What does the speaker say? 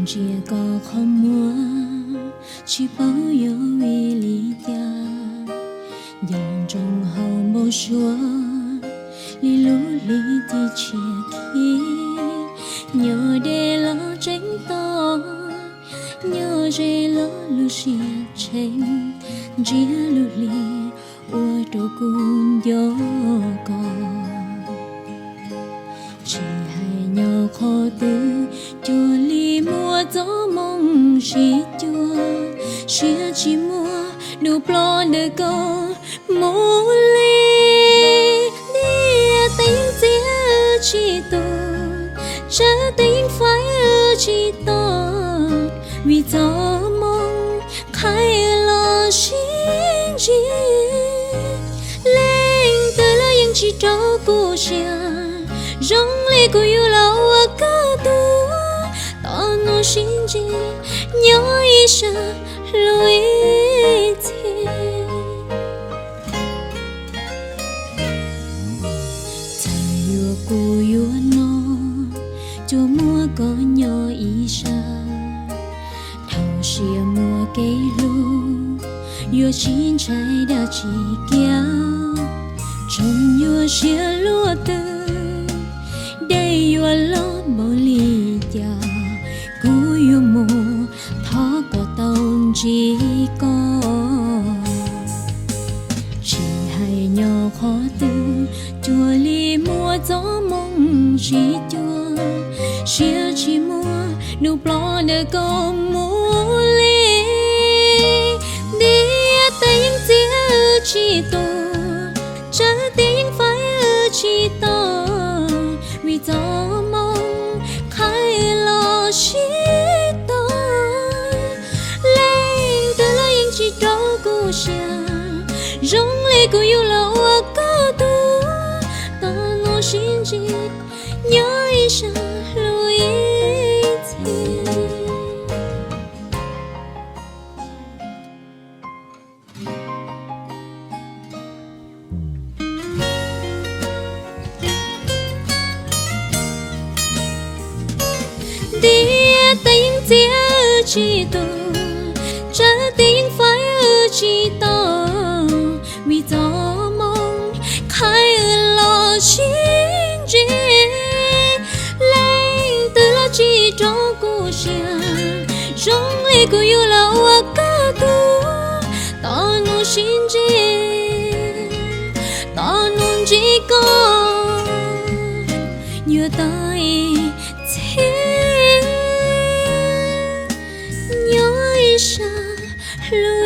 Ntsia koj qhov muag, tsis paub yuav vim li cas, nco ntsoov hauv npau suav, li lub hli tib tshiab khib. Nyob deb los tseem tos, nyob ze los lub siab tseem ntsia lub hli ua rau kuv nco koj. Tsis hais nyob qhov twg, cuag li muaj txoj moo sib cuag, siab tsis muaj, nug ploj ntawm koj mus li. Ntiaj teb yeej txiav tsis tu, tsawv teb yeej faib tsis tau, vim txoj moo qhaib los sib ntsib. Leej twg los yeej tsis rau kuv siab, zoo li kuv yuav los ua koj tug, tos hnub sib ntsib, nyob ib sab hlub ib txhis. Txawm yuav kuv yuav no, cuag muaj koj nyob ib sab. Thaum sia muaj kev hlub, yuav sib ntshai dab tsi kiag, tsoom yuav siab luaj twg, dej yuav loj npaum li cas, kuv yuav mus thov kom tau ntsib koj. Tsis hais nyob qhov twg, cuag li muaj txoj moo sib cuag, siab tsis muaj, nug ploj ntawm koj mus li. Ntiaj teb yeej txiav tsis tu, tsawv teb yeej faib tsis tau, vim txoj moo qhaib los sib tau. Leej twg los yeej tsis rau kuv siab, zoo li kuv yuav los ua koj tug, tos hnub sib ntsib, nyob ib sab hlub ib txhis. Ntiaj teb yeej txiav tsis tu, tsawv teb yeej faib tsis tau, vim txoj moo qhaib los sib ntsib. Leej twg los tsis rau kuv siab, zoo li kuv yuav los ua koj tug, tos hnub sib ntsib, tos hnub ntsib koj, yuav tau ib txhis, nyob ib sab hlub